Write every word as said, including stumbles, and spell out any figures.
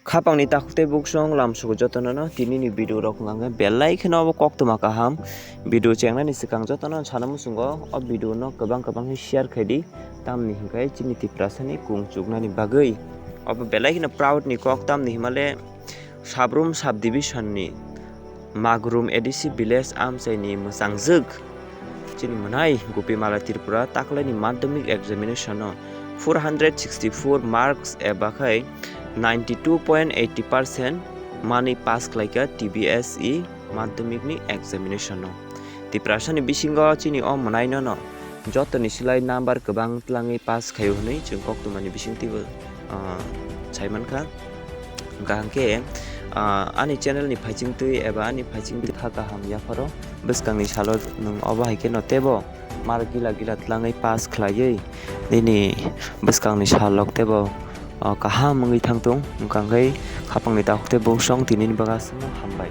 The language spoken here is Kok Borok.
Khapangni takhuk tei buksong lamsugo jotono no tinini video rok hwnka khe belai kheno obo koktwma kaham video chengnani swkang jotono sana muchungo o video no kwbang kwbang khe share khaidi, tamni hwnkhe chini Tiprasani kung chuknani bagwi. Obo belai kheno proud ni kok, tamni himale Sabrum sub division ni Magrum A D C village amchaini mwchangjwk chini mwnai Gopimala Tripura taklaini madhyamik examination o four hundred sixty four marks eba khai ninety two point eighty percent manwi pass khlaikha T B S E madhyamik ni examination o. Tiprasani bisingo chini o mwnaino no jotoni silai number kwbang twlangwi pass khaio hwnwi chwng koktwmani bisingtwibo, ah, saimankha. Hwnkha hwnkhe, ah, ani channel ni phaichingtwi eba ani phaichingtwi kha kaham yapharo bwskangni salo nwng obo hai kheno teibo mark gila gila twlangwi pass khlaiwi nini bwskangni salrok teibo, ah, kaham wngwi thangthung. Hwnkha hwnkhe khapangni takhuk tei buksong tinini bagwi aswkno hambai.